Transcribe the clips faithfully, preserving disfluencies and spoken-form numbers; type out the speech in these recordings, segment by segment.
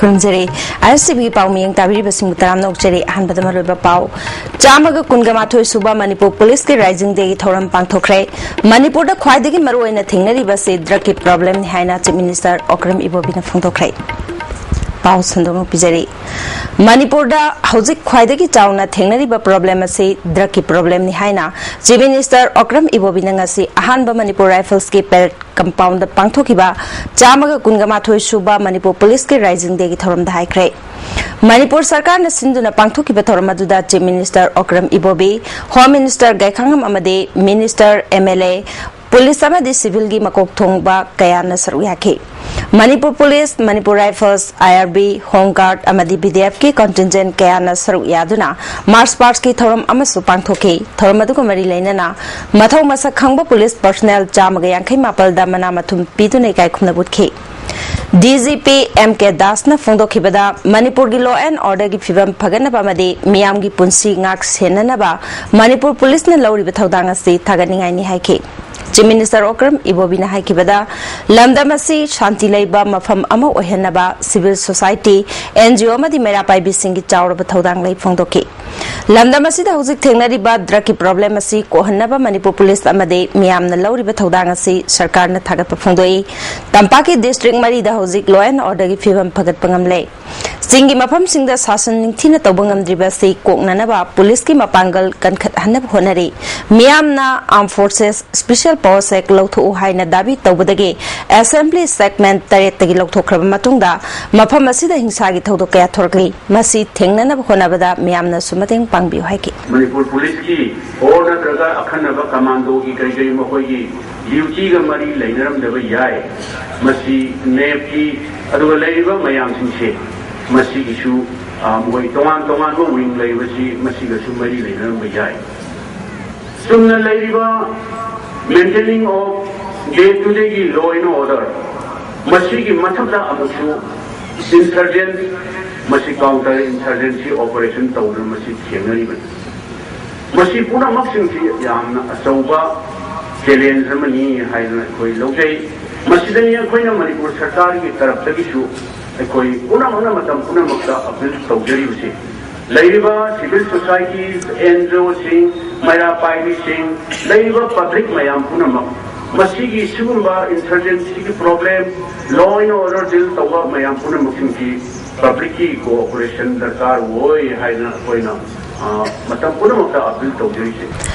ꯈꯨꯔꯨꯝꯖꯔꯤ꯫ ꯑꯥꯏ ꯑꯦꯁ T ꯚꯤꯒꯤ ꯄꯥꯎ ꯃꯤꯌꯦꯡ ꯇꯥꯕꯤꯔꯤꯕꯁꯤꯡꯕꯨ ꯇꯔꯥꯝꯅ ꯑꯣꯛꯆꯔꯤ꯫ ꯑꯍꯥꯟꯕꯗ ꯃꯔꯨꯑꯣꯏꯕ ꯄꯥꯎ꯫ ꯆꯥꯝꯃꯒ ꯀꯨꯟꯒ ꯃꯥꯊꯣꯏ ꯁꯨꯕ ꯃꯅꯤꯄꯨꯔ ꯄꯨꯂꯤꯁꯀꯤ ꯔꯥꯏꯖꯤꯡ ꯗꯦꯒꯤ ꯊꯧꯔꯝ ꯄꯥꯡꯊꯣꯛꯈ꯭ꯔꯦ꯫ ꯃꯅꯤꯄꯨꯔꯗ ꯈ꯭ꯋꯥꯏꯗꯒꯤ ꯃꯔꯨꯑꯣꯏꯅ ꯊꯦꯡꯅꯔꯤꯕꯁꯤ ꯗ꯭ꯔꯒꯀꯤ ꯄ꯭ꯔꯣꯕ꯭ꯂꯦꯝꯅꯤ ꯍꯥꯏꯅ ꯆꯤꯐ ꯃꯤꯅꯤꯁꯇꯔ ꯑꯣꯀ꯭ꯔꯝ ꯏꯕꯣꯕꯤꯅ ꯐꯣꯡꯗꯣꯛꯈ꯭ꯔꯦ꯫ ꯄꯥꯎ ꯁꯟꯗꯣꯛꯅ ꯄꯤꯖꯔꯤ꯫ ꯃꯅꯤꯄꯨꯔꯗ ꯍꯧꯖꯤꯛ ꯈ꯭ꯋꯥꯏꯗꯒꯤ ꯆꯥꯎꯅ ꯊꯦꯡꯅꯔꯤꯕ ꯄ꯭ꯔꯣꯕ꯭ꯂꯦꯝ ꯑꯁꯤ ꯗ꯭ꯔꯒꯀꯤ ꯄ꯭ꯔꯣꯕ꯭ꯂꯦꯝꯅꯤ ꯍꯥꯏꯅ ꯆꯤꯐ ꯃꯤꯅꯤꯁꯇꯔ ꯑꯣꯀ꯭ꯔꯝ ꯏꯕꯣꯕꯤꯅ ꯉꯁꯤ ꯑꯍꯥꯟꯕ ꯃꯅꯤꯄꯨꯔ ꯔꯥꯏꯐꯜꯁꯀꯤ ꯄꯦꯔꯦꯗ ꯀꯝꯄꯥꯎꯟꯗ ꯄꯥꯡꯊꯣꯛꯈꯤꯕ ꯆꯥꯝꯃꯒ ꯀꯨꯟꯒ ꯃꯥꯊꯣꯏ ꯁꯨꯕ ꯃꯅꯤꯄꯨꯔ ꯄꯨꯂꯤꯁꯀꯤ ꯔꯥꯏꯖꯤꯡ ꯗꯦꯒꯤ ꯊꯧꯔꯝꯗ ꯍꯥꯏꯈ꯭ꯔꯦ꯫ ꯃꯅꯤꯄꯨꯔ ꯁꯔꯀꯥꯔꯅ ꯁꯤꯟꯗꯨꯅ ꯄꯥꯡꯊꯣꯛꯈꯤꯕ ꯊꯧꯔꯝ ꯑꯗꯨꯗ chief minister Okram Ibobi, home minister Gaikhangam ꯑꯃꯗꯤ minister, M L A, police ꯑꯃꯗꯤ ꯁꯤꯚꯤꯜꯒꯤ ꯃꯀꯣꯛ ꯊꯣꯡꯕ ꯀꯌꯥꯅ ꯁꯔꯨꯛ ꯌꯥꯈꯤ꯫ Manipur police, Manipur rifles, I R B, home guard ꯑꯃꯗꯤ ꯕꯤ ꯗꯤ ꯑꯦꯐꯀꯤ ꯀꯟꯇꯤꯟꯖꯦꯟꯠ ꯀꯌꯥꯅ ꯁꯔꯨꯛ ꯌꯥꯗꯨꯅ ꯃꯥꯔꯆ ꯄꯥꯁ꯭ꯠꯀꯤ ꯊꯧꯔꯝ ꯑꯃꯁꯨ ꯄꯥꯡꯊꯣꯛꯈꯤ꯫ ꯊꯧꯔꯝ ꯑꯗꯨꯒ ꯃꯔꯤ ꯂꯩꯅꯅ ꯃꯊꯧ ꯃꯁꯛ ꯈꯪꯕ ꯄꯨꯂꯤꯁ ꯄꯔꯁꯅꯦꯜ ꯆꯥꯝꯃꯒ ꯌꯥꯡꯈꯩ ꯃꯥꯄꯜꯗ ꯃꯅꯥ ꯃꯊꯨꯝ ꯄꯤꯗꯨꯅ ꯏꯀꯥꯏ ꯈꯨꯝꯅꯕ ꯎꯠꯈꯤ꯫ ꯗꯤ ꯖꯤ ꯄꯤ ꯑꯦꯝ ꯀꯦ ꯗꯥꯁꯅ ꯐꯣꯡꯗꯣꯛꯈꯤꯕꯗ, ꯃꯅꯤꯄꯨꯔꯒꯤ law and orderꯒꯤ ꯐꯤꯕꯝ ꯐꯒꯠꯅꯕ ꯑꯃꯗꯤ ꯃꯤꯌꯥꯝꯒꯤ ꯄꯨꯟꯁꯤ ꯉꯥꯛ ꯁꯦꯟꯅꯅꯕ ꯃꯅꯤꯄꯨꯔ ꯄꯨꯂꯤꯁꯅ ꯂꯧꯔꯤꯕ ꯊꯧꯗꯥꯡ ꯑꯁꯤ ꯊꯥꯒꯠꯅꯤꯡꯉꯥꯏꯅꯤ ꯍꯥꯏꯈꯤ꯫ ꯆꯤꯐ ꯃꯤꯅꯤꯁꯇꯔ ꯑꯣꯀ꯭ꯔꯝ ꯏꯕꯣꯕꯤꯅ ꯍꯥꯏꯈꯤꯕꯗ, ꯂꯝꯗꯝ ꯑꯁꯤ ꯁꯥꯟꯇꯤ ꯂꯩꯕ ꯃꯐꯝ ꯑꯃ ꯑꯣꯏꯍꯟꯅꯕ civil society, and G O ꯑꯃꯗꯤ ꯃꯩꯔꯥ ꯄꯥꯏꯕꯤꯁꯤꯡꯒꯤ ꯆꯥꯎꯔꯕ ꯊꯧꯗꯥꯡ ꯂꯩ ꯐꯣꯡꯗꯣꯛꯈꯤ꯫ ꯂꯝꯗꯝ ꯑꯁꯤꯗ ꯍꯧꯖꯤꯛ ꯊꯦꯡꯅꯔꯤꯕ ꯗ꯭ꯔꯒꯀꯤ ꯄ꯭ꯔꯣꯕ꯭ꯂꯦꯝ ꯑꯁꯤ ꯀꯣꯛꯍꯟꯅꯕ ꯃꯅꯤꯄꯨꯔ ꯄꯨꯂꯤꯁ ꯑꯃꯗꯤ ꯃꯤꯌꯥꯝꯅ ꯂꯧꯔꯤꯕ ꯊꯧꯗꯥꯡ ꯑꯁꯤ ꯁꯔꯀꯥꯔꯅ ꯊꯥꯒꯠꯄ ꯐꯣꯡꯗꯣꯛꯏ꯫ ꯇꯝꯄꯥꯛꯀꯤ ꯗꯤꯁꯇ꯭ꯔꯤꯛ ꯃꯔꯤꯗ ꯍꯧꯖꯤꯛ law and orderꯒꯤ ꯐꯤꯕꯝ ꯐꯒꯠꯄ ꯉꯝꯂꯦ꯫ ꯆꯤꯡꯒꯤ ꯃꯐꯝꯁꯤꯡꯗ ꯁꯥꯁꯟ ꯅꯤꯡꯊꯤꯅ ꯇꯧꯕ ꯉꯝꯗ꯭ꯔꯤꯕ ꯑꯁꯤ ꯀꯣꯛꯅꯅꯕ ꯄꯨꯂꯤꯁꯀꯤ ꯃꯄꯥꯡꯒꯜ ꯀꯟꯈꯠꯍꯟꯅꯕ ꯍꯣꯠꯅꯔꯤ꯫ ꯃꯤꯌꯥꯝꯅ Armed Forces Special Powers Act ꯂꯧꯊꯣꯛꯎ ꯍꯥꯏꯅ ꯗꯥꯕꯤ ꯇꯧꯕꯗꯒꯤ ꯑꯦꯁꯦꯝꯕ꯭ꯂꯤ ꯁꯦꯒꯃꯦꯟꯠ ꯇꯔꯦꯠꯇꯒꯤ ꯂꯧꯊꯣꯛꯈ꯭ꯔꯕ ꯃꯇꯨꯡꯗ ꯃꯐꯝ ꯑꯁꯤꯗ ꯍꯤꯡꯁꯥꯒꯤ ꯊꯧꯗꯣꯛ ꯀꯌꯥ ꯊꯣꯔꯛꯂꯤ꯫ ꯃꯁꯤ ꯊꯦꯡꯅꯅꯕ ꯍꯣꯠꯅꯕꯗ ꯃꯤꯌꯥꯝꯅꯁꯨ ꯃꯇꯦꯡ ꯄꯥꯡꯕꯤꯌꯨ ꯍꯥꯏꯈꯤ꯫ ꯃꯅꯤꯄꯨꯔ ꯄꯨꯂꯤꯁꯀꯤ ꯑꯣꯔ ꯅꯠꯇ꯭ꯔꯒ ꯑꯈꯟꯅꯕ ꯀꯃꯥꯟꯗꯣꯒꯤ ꯀꯔꯤ ꯀꯔꯤ ꯃꯈꯣꯏꯒꯤ ꯗ꯭ꯌꯨꯇꯤꯒ ꯃꯔꯤ ꯂꯩꯅꯔꯝꯗꯕ ꯌꯥꯏ꯫ ꯃꯁꯤ ꯅꯦꯞꯀꯤ ꯑꯗꯨꯒ ꯂꯩꯔꯤꯕ ꯃꯌꯥꯝꯁꯤꯡꯁꯦ ꯃꯁꯤꯒꯤꯁꯨ, ꯑ, ꯃꯈꯣꯏ ꯇꯣꯉꯥꯟ ꯇꯣꯉꯥꯟꯕ ꯋꯤꯡ ꯂꯩꯕꯁꯤ ꯃꯁꯤꯒꯁꯨ ꯃꯔꯤ ꯂꯩꯅꯔꯝꯕ ꯌꯥꯏ꯫ ꯆꯨꯝꯅ ꯂꯩꯔꯤꯕ maintaining of day to dayꯒꯤ law and order, ꯃꯁꯤꯒꯤ ꯃꯊꯛꯇ ꯑꯃꯨꯛꯁꯨ insurgent, ꯃꯁꯤ counter insurgency operation ꯇꯧꯗꯨꯅ ꯃꯁꯤ ꯊꯦꯡꯅꯔꯤꯕꯅꯤ꯫ ꯃꯁꯤ ꯄꯨꯝꯅꯃꯛꯁꯤꯡꯁꯤ ꯌꯥꯝꯅ ꯑꯆꯧꯕ challenge ꯑꯃꯅꯤ ꯍꯥꯏꯗꯨꯅ ꯑꯩꯈꯣꯏ ꯂꯧꯖꯩ꯫ ꯃꯁꯤꯗꯅꯤ ꯑꯩꯈꯣꯏꯅ ꯃꯅꯤꯄꯨꯔ ꯁꯔꯀꯥꯔꯒꯤ ꯇꯔꯞꯇꯒꯤꯁꯨ ꯑꯩꯈꯣꯏ ꯄꯨꯝꯅꯃꯛꯅ ꯃꯇꯝ ꯄꯨꯝꯅꯃꯛꯇ ꯑꯄꯤꯜ ꯇꯧꯖꯔꯤꯕꯁꯤ, ꯂꯩꯔꯤꯕ ꯁꯤꯚꯤꯜ ꯁꯣꯁꯥꯏꯇꯤ, ꯑꯦꯟ ꯖꯤ ꯑꯣꯁꯤꯡ, ꯃꯩꯔꯥ ꯄꯥꯏꯕꯤꯁꯤꯡ, ꯂꯩꯔꯤꯕ ꯄꯕ꯭ꯂꯤꯛ ꯃꯌꯥꯝ ꯄꯨꯝꯅꯃꯛ, ꯃꯁꯤꯒꯤ ꯁꯤꯒꯨꯝꯕ ꯏꯟꯁꯔꯖꯦꯟꯁꯤꯒꯤ ꯄ꯭ꯔꯣꯕ꯭ꯂꯦꯝ, ꯂꯣ ꯑꯦꯟ ꯑꯣꯔꯗꯔ ꯗꯤꯜ ꯇꯧꯕ ꯃꯌꯥꯝ ꯄꯨꯝꯅꯃꯛꯁꯤꯡꯁꯤ ꯄꯕ꯭ꯂꯤꯛꯀꯤ ꯀꯣꯑꯣꯄꯔꯦꯁꯟ ꯗꯔꯀꯥꯔ ꯑꯣꯏ ꯍꯥꯏꯅ ꯑꯩꯈꯣꯏꯅ, ꯑ, ꯃꯇꯝ ꯄꯨꯝꯅꯃꯛꯇ ꯑꯄꯤꯜ ꯇꯧꯖꯔꯤꯁꯦ꯫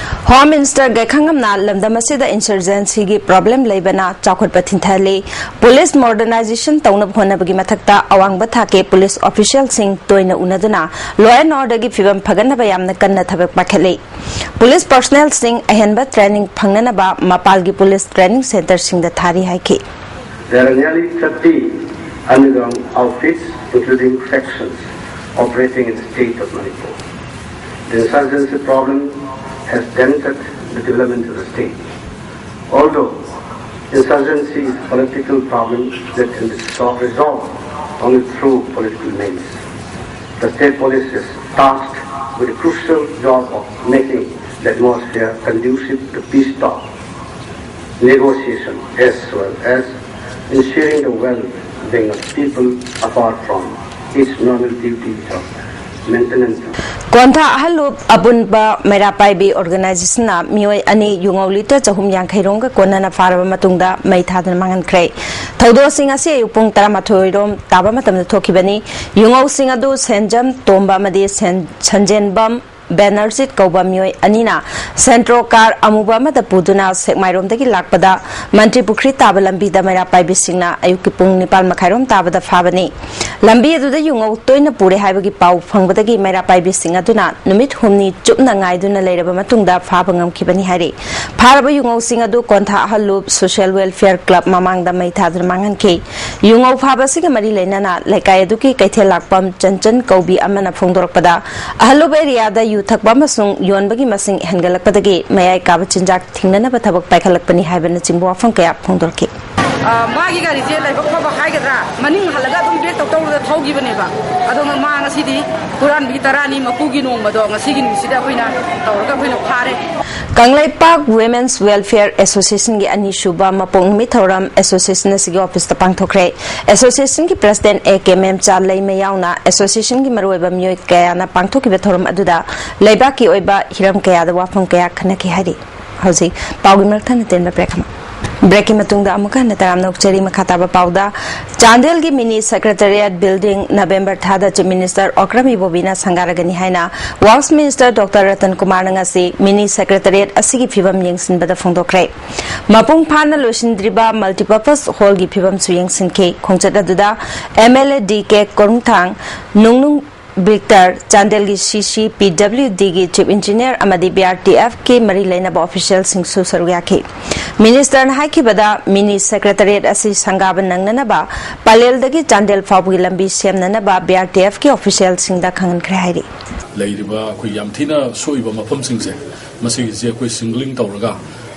ꯍꯣꯝ ꯃꯤꯅꯤꯁꯇꯔ ꯒꯥꯏꯈꯪꯉꯝꯅ ꯂꯝꯗꯝ ꯑꯁꯤꯗ ꯏꯟꯁꯔꯖꯦꯟꯁꯤꯒꯤ ꯄ꯭ꯔꯣꯕ꯭ꯂꯦꯝ ꯂꯩꯕꯅ ꯆꯥꯎꯈꯠꯄ ꯊꯤꯟꯊꯍꯜꯂꯤ, ꯄꯨꯂꯤꯁ ꯃꯣꯗꯔꯅꯥꯏꯖꯦꯁꯟ ꯇꯧꯅꯕ ꯍꯣꯠꯅꯕꯒꯤ ꯃꯊꯛꯇ ꯑꯋꯥꯡꯕ ꯊꯥꯛꯀꯤ ꯄꯨꯂꯤꯁ ꯑꯣꯐꯤꯁꯤꯌꯦꯜꯁꯤꯡ ꯇꯣꯏꯅ ꯎꯅꯗꯨꯅ ꯂꯣ ꯑꯦꯟ ꯑꯣꯔꯗꯔꯒꯤ ꯐꯤꯕꯝ ꯐꯒꯠꯅꯕ ꯌꯥꯝꯅ ꯀꯟꯅ ꯊꯕꯛ ꯄꯥꯏꯈꯠꯂꯤ꯫ ꯄꯨꯂꯤꯁ ꯄꯔꯁꯣꯅꯦꯜꯁꯤꯡ ꯑꯍꯦꯟꯕ ꯇ꯭ꯔꯦꯅꯤꯡ ꯐꯪꯅꯅꯕ ꯃꯄꯥꯜꯒꯤ ꯄꯨꯂꯤꯁ ꯇ꯭ꯔꯦꯅꯤꯡ ꯁꯦꯟꯇꯔꯁꯤꯡꯗ ꯊꯥꯔꯤ ꯍꯥꯏꯈꯤ꯫ There are nearly thirty underground outfits, including factions, operating in the state of Manipur. The insurgency problem has dented the development of the state. Although insurgency is a political problem that can be sol- resolved only through political means, the state police is tasked with the crucial job of making the atmosphere conducive to peace talk, negotiation, as well as ensuring the well-being of people apart from its normal duties of maintenance. ꯀꯣꯟꯊꯥ ꯑꯍꯜꯂꯨꯞ ꯑꯄꯨꯟꯕ ꯃꯩꯔꯥ ꯄꯥꯏꯕꯤ ꯑꯣꯔꯒꯅꯥꯏꯖꯦꯁꯟꯅ ꯃꯤꯑꯣꯏ ꯑꯅꯤ ꯌꯨꯉꯧ litre ꯆꯍꯨꯝ ꯌꯥꯡꯈꯩ ꯔꯣꯝꯒ ꯀꯣꯟꯅꯅ ꯐꯥꯔꯕ ꯃꯇꯨꯡꯗ ꯃꯩ ꯊꯥꯗꯨꯅ ꯃꯥꯡꯍꯟꯈ꯭ꯔꯦ꯫ ꯊꯧꯗꯣꯛꯁꯤꯡ ꯑꯁꯤ ꯑꯌꯨꯛ ꯄꯨꯡ ꯇꯔꯥꯃꯥꯊꯣꯏ ꯔꯣꯝ ꯇꯥꯕ ꯃꯇꯝꯗ ꯊꯣꯛꯈꯤꯕꯅꯤ꯫ ꯌꯨꯉꯧꯁꯤꯡ ꯑꯗꯨ ꯁꯦꯟꯖꯝ ꯇꯣꯝꯕ ꯑꯃꯗꯤ ꯁꯦꯟ-, ꯁꯟꯖꯦꯟꯕꯝ ꯕꯦꯅꯔꯖꯤꯠ ꯀꯧꯕ ꯃꯤꯑꯣꯏ ꯑꯅꯤꯅ ꯁꯦꯟꯇ꯭ꯔꯣ ꯀꯥꯔ ꯑꯃꯨꯕ ꯑꯃꯗ ꯄꯨꯗꯨꯅ ꯁꯦꯛꯃꯥꯏꯔꯣꯝꯗꯒꯤ ꯂꯥꯛꯄꯗ ꯃꯟꯇ꯭ꯔꯤ ꯄꯨꯈ꯭ꯔꯤ ꯇꯥꯕ ꯂꯝꯕꯤꯗ ꯃꯩꯔꯥ ꯄꯥꯏꯕꯤꯁꯤꯡꯅ ꯑꯌꯨꯛꯀꯤ ꯄꯨꯡ ꯅꯤꯄꯥꯟ ꯃꯈꯥꯏꯔꯣꯝ ꯇꯥꯕꯗ ꯐꯥꯕꯅꯤ꯫ ꯂꯝꯕꯤ ꯑꯗꯨꯗ ꯌꯨꯉꯧ ꯇꯣꯏꯅ ꯄꯨꯔꯦ ꯍꯥꯏꯕꯒꯤ ꯄꯥꯎ ꯐꯪꯕꯗꯒꯤ ꯃꯩꯔꯥ ꯄꯥꯏꯕꯤꯁꯤꯡ ꯑꯗꯨꯅ ꯅꯨꯃꯤꯠ ꯍꯨꯝꯅꯤ ꯆꯨꯞꯅ ꯉꯥꯏꯗꯨꯅ ꯂꯩꯔꯕ ꯃꯇꯨꯡꯗ ꯐꯥꯕ ꯉꯝꯈꯤꯕꯅꯤ ꯍꯥꯏꯔꯤ꯫ ꯐꯥꯔꯕ ꯌꯨꯉꯧꯁꯤꯡ ꯑꯗꯨ ꯀꯣꯟꯊꯥ ꯑꯍꯜꯂꯨꯞ ꯁꯣꯁꯤꯌꯦꯜ ꯋꯦꯜꯐꯤꯌꯔ ꯀ꯭ꯂꯕ ꯃꯃꯥꯡꯗ ꯃꯩ ꯊꯥꯗꯨꯅ ꯃꯥꯡꯍꯟꯈꯤ꯫ ꯌꯨꯉꯧ ꯐꯥꯕ ꯑꯁꯤꯒ ꯃꯔꯤ ꯂꯩꯅꯅ ꯂꯩꯀꯥꯏ ꯑꯗꯨꯒꯤ ꯀꯩꯊꯦꯜ ꯂꯥꯛꯄꯝ ꯆꯟꯆꯟ ꯀꯧꯕꯤ ꯑꯃꯅ ꯐꯣꯡꯗꯣꯔꯛꯄꯗ, ꯑꯍꯜꯂꯨꯞ ꯑꯦꯔꯤꯌꯥꯗ ꯌꯨ ꯊꯛꯄ ꯑꯃꯁꯨꯡ ꯌꯣꯟꯕꯒꯤ ꯃꯁꯤꯡ ꯍꯦꯟꯒꯠꯂꯛꯄꯗꯒꯤ ꯃꯌꯥꯏ ꯀꯥꯕ ꯆꯤꯟꯖꯥꯛ ꯊꯤꯡꯅꯅꯕ ꯊꯕꯛ ꯄꯥꯏꯈꯠꯂꯛꯄꯅꯤ ꯍꯥꯏꯕꯅꯆꯤꯡꯕ ꯋꯥꯐꯝ ꯀꯌꯥ ꯐꯣꯡꯗꯣꯔꯛꯈꯤ꯫ ꯑ, ꯃꯥꯒꯤ ꯒꯥꯔꯤꯁꯦ ꯂꯥꯏꯕꯛ ꯐꯕ ꯍꯥꯏꯒꯗ꯭ꯔꯥ, ꯃꯅꯤꯡ ꯍꯜꯂꯒ ꯑꯗꯨꯝ ꯕ꯭ꯔꯦꯛ ꯇꯧ ꯇꯧꯔꯒ ꯊꯧꯈꯤꯕꯅꯦꯕ꯫ ꯑꯗꯣ ꯃꯥ ꯉꯁꯤꯗꯤ ꯍꯨꯔꯥꯟꯕꯤ ꯇꯔꯥꯅꯤ ꯃꯄꯨꯒꯤ ꯅꯣꯡꯃꯗꯣ ꯉꯁꯤꯒꯤ ꯅꯨꯃꯤꯠꯁꯤꯗ ꯑꯩꯈꯣꯏꯅ ꯇꯧꯔꯒ ꯑꯩꯈꯣꯏꯅ ꯐꯥꯔꯦ꯫ ꯀꯪꯂꯩꯄꯥꯛ Women's Welfare Associationꯒꯤ ꯑꯅꯤꯁꯨꯕ ꯃꯄꯣꯛ ꯅꯨꯃꯤꯠ ꯊꯧꯔꯝ association ꯑꯁꯤꯒꯤ officeꯇ ꯄꯥꯡꯊꯣꯛꯈ꯭ꯔꯦ꯫ Associationꯒꯤ president A K ꯃꯦꯝꯆꯥ ꯂꯩꯃ ꯌꯥꯎꯅ associationꯒꯤ ꯃꯔꯨꯑꯣꯏꯕ ꯃꯤꯑꯣꯏ ꯀꯌꯥꯅ ꯄꯥꯡꯊꯣꯛꯈꯤꯕ ꯊꯧꯔꯝ ꯑꯗꯨꯗ ꯂꯩꯕꯥꯛꯀꯤ ꯑꯣꯏꯕ ꯍꯤꯔꯝ ꯀꯌꯥꯗ ꯋꯥꯐꯝ ꯀꯌꯥ ꯈꯟꯅꯈꯤ ꯍꯥꯏꯔꯤ꯫ ꯍꯧꯖꯤꯛ ꯄꯥꯎꯒꯤ ꯃꯔꯛ ꯊꯟꯅ ꯇꯦꯟꯕ break ꯑꯃ꯫ Breakꯀꯤ ꯃꯇꯨꯡꯗ ꯑꯃꯨꯛꯀ ꯍꯟꯅ ꯇꯔꯥꯝꯅ ꯑꯣꯛꯆꯔꯤ꯫ ꯃꯈꯥ ꯇꯥꯕ ꯄꯥꯎꯗ, ꯆꯥꯟꯗꯦꯜꯒꯤ mini secretariat building November ꯊꯥꯗ Chief Minister ꯑꯣꯀ꯭ꯔꯝ ꯏꯕꯣꯕꯤꯅ ꯁꯪꯒꯥꯔꯒꯅꯤ ꯍꯥꯏꯅ Works Minister Doctor ꯔꯇꯟ ꯀꯨꯃꯥꯔꯅ ꯉꯁꯤ mini secretariat ꯑꯁꯤꯒꯤ ꯐꯤꯕꯝ ꯌꯦꯡꯁꯤꯟꯕꯗ ꯐꯣꯡꯗꯣꯛꯈ꯭ꯔꯦ꯫ ꯃꯄꯨꯡ ꯐꯥꯅ ꯂꯣꯏꯁꯤꯟꯗ꯭ꯔꯤꯕ multipurpose hallꯒꯤ ꯐꯤꯕꯝꯁꯨ ꯌꯦꯡꯁꯤꯟꯈꯤ꯫ ꯈꯣꯡꯆꯠ ꯑꯗꯨꯗ M L A D K Korungthang, ꯅꯨꯡꯅꯨꯡ ꯕꯤꯛꯇꯔ, ꯆꯥꯟꯗꯦꯜꯒꯤ C C P W Dꯒꯤ Chief Engineer ꯑꯃꯗꯤ B R T Fꯀꯤ ꯃꯔꯤ ꯂꯩꯅꯕ officialꯁꯤꯡꯁꯨ ꯁꯔꯨꯛ ꯌꯥꯈꯤ꯫ Ministerꯅ ꯍꯥꯏꯈꯤꯕꯗ, mini secretariat ꯑꯁꯤ ꯁꯪꯒꯥꯕ ꯅꯪꯅꯅꯕ ꯄꯂꯦꯜꯗꯒꯤ ꯆꯥꯟꯗꯦꯜ ꯐꯥꯎꯕꯒꯤ ꯂꯝꯕꯤ ꯁꯦꯝꯅꯅꯕ B R T Fꯀꯤ officialꯁꯤꯡꯗ ꯈꯪꯍꯟꯈ꯭ꯔꯦ ꯍꯥꯏꯔꯤ꯫ ꯂꯩꯔꯤꯕ ꯑꯩꯈꯣꯏ ꯌꯥꯝ ꯊꯤꯅ ꯁꯣꯛꯏꯕ ꯃꯐꯝꯁꯤꯡꯁꯦ, ꯃꯁꯤꯒꯤꯁꯦ ꯑꯩꯈꯣꯏ singling ꯇꯧꯔꯒ,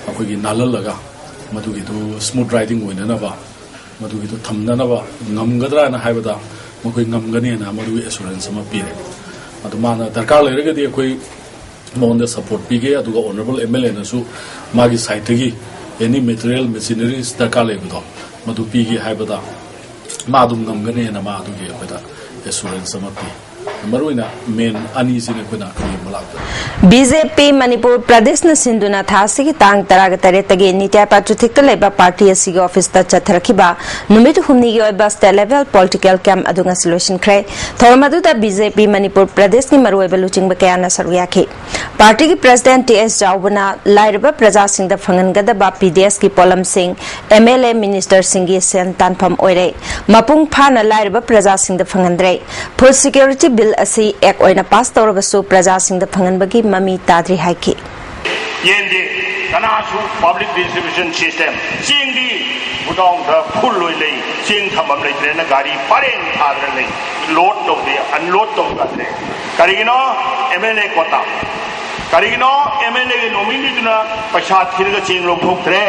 ꯑꯩꯈꯣꯏꯒꯤ ꯅꯥꯜꯍꯜꯂꯒ, ꯃꯗꯨꯒꯤꯗꯨ smooth riding ꯑꯣꯏꯅꯅꯕ, ꯃꯗꯨꯒꯤꯗꯨ ꯊꯝꯅꯅꯕ ꯉꯝꯒꯗ꯭ꯔꯥꯅ ꯍꯥꯏꯕꯗ, ꯃꯈꯣꯏ ꯉꯝꯒꯅꯤꯅ ꯃꯗꯨꯒꯤ assurance ꯑꯃ ꯄꯤꯔꯦ꯫ ꯑꯗꯨ ꯃꯥꯅ ꯗꯔꯀꯥꯔ ꯂꯩꯔꯒꯗꯤ ꯑꯩꯈꯣꯏ ꯃꯉꯣꯟꯗ support ꯄꯤꯒꯦ, ꯑꯗꯨꯒ Honourable M L Aꯅꯁꯨ ꯃꯥꯒꯤ sideꯇꯒꯤ any material, machineries ꯗꯔꯀꯥꯔ ꯂꯩꯕꯗꯣ ꯃꯗꯨ ꯄꯤꯒꯦ ꯍꯥꯏꯕꯗ, ꯃꯥ ꯑꯗꯨꯝ ꯉꯝꯒꯅꯦꯅ ꯃꯥ ꯑꯗꯨꯒꯤ ꯑꯩꯈꯣꯏꯗ assurance ꯑꯃ ꯄꯤ꯫ ꯃꯔꯨꯑꯣꯏꯅ main ꯑꯅꯤꯁꯤꯅ ꯑꯩꯈꯣꯏꯅ ꯌꯦꯡꯕ ꯂꯥꯛꯄꯗ꯫ B J P ꯃꯅꯤꯄꯨꯔ ꯄ꯭ꯔꯗꯦꯁꯅ ꯁꯤꯟꯗꯨꯅ ꯊꯥ ꯑꯁꯤꯒꯤ ꯇꯥꯡ ꯇꯔꯥꯒ ꯇꯔꯦꯠꯇꯒꯤ ꯅꯤꯇ꯭ꯌꯥ ꯄꯥꯆꯨꯊꯤꯛꯇ ꯂꯩꯕ party ꯑꯁꯤꯒꯤ officeꯇ ꯆꯠꯊꯔꯛꯈꯤꯕ ꯅꯨꯃꯤꯠ ꯍꯨꯝꯅꯤꯒꯤ ꯑꯣꯏꯕ state level political camp ꯑꯗꯨ ꯉꯁꯤ ꯂꯣꯏꯁꯤꯟꯈ꯭ꯔꯦ꯫ ꯊꯧꯔꯝ ꯑꯗꯨꯗ B J P ꯃꯅꯤꯄꯨꯔ ꯄ꯭ꯔꯗꯦꯁꯀꯤ ꯃꯔꯨꯑꯣꯏꯕ ꯂꯨꯆꯤꯡꯕ ꯀꯌꯥꯅ ꯁꯔꯨꯛ ꯌꯥꯈꯤ꯫ Partyꯒꯤ president T S ꯆꯥꯎꯕꯅ ꯂꯥꯏꯔꯕ ꯄ꯭ꯔꯖꯥꯁꯤꯡꯗ ꯐꯪꯍꯟꯒꯗꯕ P D Sꯀꯤ ꯄꯣꯠꯂꯝꯁꯤꯡ, M L A, ministerꯁꯤꯡꯒꯤ ꯁꯦꯟ ꯇꯥꯟꯐꯝ ꯑꯣꯏꯔꯦ꯫ ꯃꯄꯨꯡ ꯐꯥꯅ ꯂꯥꯏꯔꯕ ꯄ꯭ꯔꯖꯥꯁꯤꯡꯗ ꯐꯪꯍꯟꯗ꯭ꯔꯦ꯫ Food security bill ꯑꯁꯤ act ꯑꯣꯏꯅ pass ꯇꯧꯔꯕꯁꯨ ꯄ꯭ꯔꯖꯥꯁꯤꯡꯗ ꯐꯪꯍꯟꯕꯒꯤ ꯃꯃꯤ ꯇꯥꯗ꯭ꯔꯤ ꯍꯥꯏꯈꯤ꯫ ꯌꯦꯟꯗꯦ, ꯀꯅꯥꯁꯨ public distribution system, ꯆꯦꯡꯗꯤ ꯒꯨꯗꯥꯎꯟꯗ full ꯑꯣꯏ ꯂꯩ, ꯆꯦꯡ ꯊꯝꯐꯝ ꯂꯩꯇ꯭ꯔꯦꯅ ꯒꯥꯔꯤ ꯄꯔꯦꯡ ꯊꯥꯗꯅ ꯂꯩ, load ꯇꯧꯗꯦ, unload ꯇꯧ ꯌꯥꯗ꯭ꯔꯦ꯫ ꯀꯔꯤꯒꯤꯅꯣ? M L A quota꯫ ꯀꯔꯤꯒꯤꯅꯣ ꯑꯦꯝ ꯑꯦꯜ ꯑꯦꯒꯤ ꯅꯣꯃꯤꯅꯤꯗꯨꯅ ꯄꯩꯁꯥ ꯊꯤꯔꯒ ꯆꯦꯡ ꯂꯧꯊꯣꯛꯇ꯭ꯔꯦ?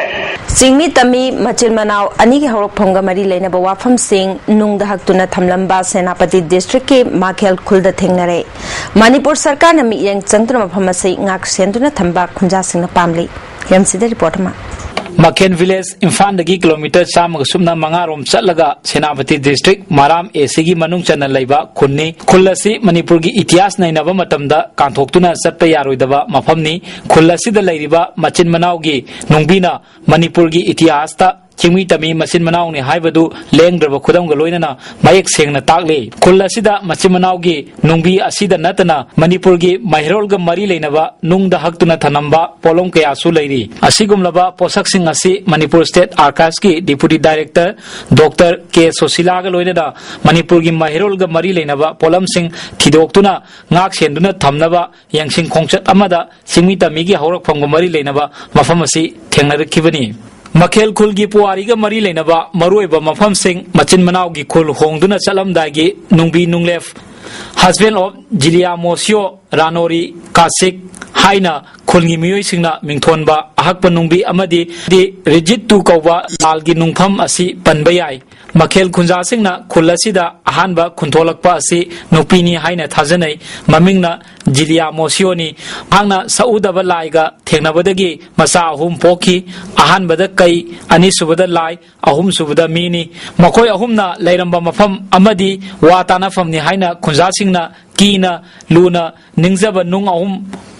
ꯆꯤꯡꯃꯤ ꯇꯝꯃꯤ ꯃꯆꯤꯟ ꯃꯅꯥꯎ ꯑꯅꯤꯒꯤ ꯍꯧꯔꯛꯐꯝꯒ ꯃꯔꯤ ꯂꯩꯅꯕ ꯋꯥꯐꯝꯁꯤꯡ ꯅꯨꯡꯗ ꯍꯛꯇꯨꯅ ꯊꯝꯂꯝꯕ ꯁꯦꯅꯥꯄꯇꯤ ꯗꯤꯁꯇ꯭ꯔꯤꯛꯀꯤ ꯃꯥꯈꯦꯜ ꯈꯨꯜꯗ ꯊꯦꯡꯅꯔꯦ꯫ ꯃꯅꯤꯄꯨꯔ ꯁꯔꯀꯥꯔꯅ ꯃꯤꯠꯌꯦꯡ ꯆꯪꯗꯨꯅ ꯃꯐꯝ ꯑꯁꯤ ꯉꯥꯛ ꯁꯦꯟꯗꯨꯅ ꯊꯝꯕ ꯈꯨꯟꯖꯥꯁꯤꯡꯅ ꯄꯥꯝꯂꯤ꯫ ꯍꯦꯝꯁꯤꯗ ꯔꯤꯄꯣꯔꯠ ꯑꯃ꯫ ꯃꯈꯦꯟ ꯚꯤꯂꯦꯖ ꯏꯝꯐꯥꯜꯗꯒꯤ ꯀꯤꯂꯣꯃꯤꯇꯔ ꯆꯥꯝꯃꯒ ꯁꯨꯞꯅ ꯃꯉꯥꯔꯣꯝ ꯆꯠꯂꯒ ꯁꯦꯅꯥꯄꯇꯤ ꯗꯤꯁꯇ꯭ꯔꯤꯛ ꯃꯔꯥꯝ ꯑꯦ ꯁꯤꯒꯤ ꯃꯅꯨꯡ ꯆꯟꯅ ꯂꯩꯕ ꯈꯨꯟꯅꯤ꯫ ꯈꯨꯜ ꯑꯁꯤ ꯃꯅꯤꯄꯨꯔꯒꯤ ꯏꯇꯤꯍꯥꯁ ꯅꯩꯅꯕ ꯃꯇꯝꯗ ꯀꯥꯟꯊꯣꯛꯇꯨꯅ ꯆꯠꯄ ꯌꯥꯔꯣꯏꯗꯕ ꯃꯐꯝꯅꯤ꯫ ꯈꯨꯜ ꯑꯁꯤꯗ ꯂꯩꯔꯤꯕ ꯃꯆꯤꯟ ꯃꯅꯥꯎꯒꯤ ꯅꯨꯡꯕꯤꯅ ꯃꯅꯤꯄꯨꯔꯒꯤ ꯏꯇꯤꯍꯥꯁꯇ ꯆꯤꯡꯃꯤ ꯇꯝꯃꯤ ꯃꯆꯤꯟ ꯃꯅꯥꯎꯅꯤ ꯍꯥꯏꯕꯗꯨ ꯂꯦꯡꯗ꯭ꯔꯕ ꯈꯨꯗꯝꯒ ꯂꯣꯏꯅꯅ ꯃꯌꯦꯛ ꯁꯦꯡꯅ ꯇꯥꯛꯂꯤ꯫ ꯈꯨꯜ ꯑꯁꯤꯗ ꯃꯆꯤꯟ ꯃꯅꯥꯎꯒꯤ ꯅꯨꯡꯕꯤ ꯑꯁꯤꯗ ꯅꯠꯇꯅ ꯃꯅꯤꯄꯨꯔꯒꯤ ꯃꯩꯔꯣꯜꯒ ꯃꯔꯤ ꯂꯩꯅꯕ ꯅꯨꯡꯗ ꯍꯛꯇꯨꯅ ꯊꯝꯂꯝꯕ ꯄꯣꯠꯂꯝ ꯀꯌꯥꯁꯨ ꯂꯩꯔꯤ꯫ ꯑꯁꯤꯒꯨꯝꯂꯕ ꯄꯣꯠꯁꯛꯁꯤꯡ ꯑꯁꯤ ꯃꯅꯤꯄꯨꯔ ꯁ꯭ꯇꯦꯠ ꯑꯥꯔꯀꯥꯏꯚꯁꯀꯤ ꯗꯤꯄꯨꯇꯤ ꯗꯥꯏꯔꯦꯛꯇꯔ ꯗꯣꯛꯇꯔ ꯀꯦ ꯁꯣꯁꯤꯂꯥꯒ ꯂꯣꯏꯅꯅ ꯃꯅꯤꯄꯨꯔꯒꯤ ꯃꯩꯔꯣꯜꯒ ꯃꯔꯤ ꯂꯩꯅꯕ ꯄꯣꯠꯂꯝꯁꯤꯡ ꯊꯤꯗꯣꯛꯇꯨꯅ ꯉꯥꯛ ꯁꯦꯟꯗꯨꯅ ꯊꯝꯅꯕ ꯌꯦꯡꯁꯤꯟ ꯈꯣꯡꯆꯠ ꯑꯃꯗ ꯆꯤꯡꯃꯤ ꯇꯝꯃꯤꯒꯤ ꯍꯧꯔꯛꯐꯝꯒ ꯃꯔꯤ ꯂꯩꯅꯕ ꯃꯐꯝ ꯑꯁꯤ ꯊꯦꯡꯅꯔꯛꯈꯤꯕꯅꯤ꯫ ꯃꯈꯦꯜ ꯈꯨꯜꯒꯤ ꯄꯨꯋꯥꯔꯤꯒ ꯃꯔꯤ ꯂꯩꯅꯕ ꯃꯔꯨꯑꯣꯏꯕ ꯃꯐꯝꯁꯤꯡ, ꯃꯆꯤꯟ ꯃꯅꯥꯎꯒꯤ ꯈꯨꯜ ꯍꯣꯡꯗꯨꯅ ꯆꯠꯂꯝꯗꯥꯏꯒꯤ ꯅꯨꯡꯕꯤ ꯅꯨꯡꯂꯦꯞ, husband of ꯖꯤꯂꯤꯌꯥ ꯃꯣꯁꯤꯌꯣ ꯔꯥꯅꯣꯔꯤ ꯀꯥꯁꯤꯛ ꯍꯥꯏꯅ ꯈꯨꯜꯒꯤ ꯃꯤꯑꯣꯏꯁꯤꯡꯅ ꯃꯤꯡꯊꯣꯟꯕ ꯑꯍꯛꯄ ꯅꯨꯡꯕꯤ ꯑꯃꯗꯤ ꯔꯤꯖꯤꯠꯇꯨ ꯀꯧꯕ ꯂꯥꯜꯒꯤ ꯅꯨꯡꯐꯝ ꯑꯁꯤ ꯄꯟꯕ ꯌꯥꯏ꯫ ꯃꯈꯦꯜ ꯈꯨꯟꯖꯥꯁꯤꯡꯅ ꯈꯨꯜ ꯑꯁꯤꯗ ꯑꯍꯥꯟꯕ ꯈꯨꯟꯊꯣꯂꯛꯄ ꯑꯁꯤ ꯅꯨꯄꯤꯅꯤ ꯍꯥꯏꯅ ꯊꯥꯖꯅꯩ꯫ ꯃꯃꯤꯡꯅ ꯖꯤꯂꯤꯌꯥ ꯃꯣꯁꯤꯌꯣꯅꯤ꯫ ꯃꯍꯥꯛꯅ ꯁꯛꯎꯗꯕ ꯂꯥꯏꯒ ꯊꯦꯡꯅꯕꯗꯒꯤ ꯃꯆꯥ ꯑꯍꯨꯝ ꯄꯣꯛꯈꯤ꯫ ꯑꯍꯥꯟꯕꯗ ꯀꯩ, ꯑꯅꯤꯁꯨꯕꯗ ꯂꯥꯏ, ꯑꯍꯨꯝꯁꯨꯕꯗ ꯃꯤꯅꯤ꯫ ꯃꯈꯣꯏ ꯑꯍꯨꯝꯅ ꯂꯩꯔꯝꯕ ꯃꯐꯝ ꯑꯃꯗꯤ ꯋꯥ ꯇꯥꯅꯐꯝꯅꯤ ꯍꯥꯏꯅ ꯈꯨꯟꯖꯥꯁꯤꯡꯅ ꯀꯤꯅ ꯂꯨꯅ ꯅꯤꯡꯖꯕ ꯅꯨꯡ ꯑꯍꯨꯝ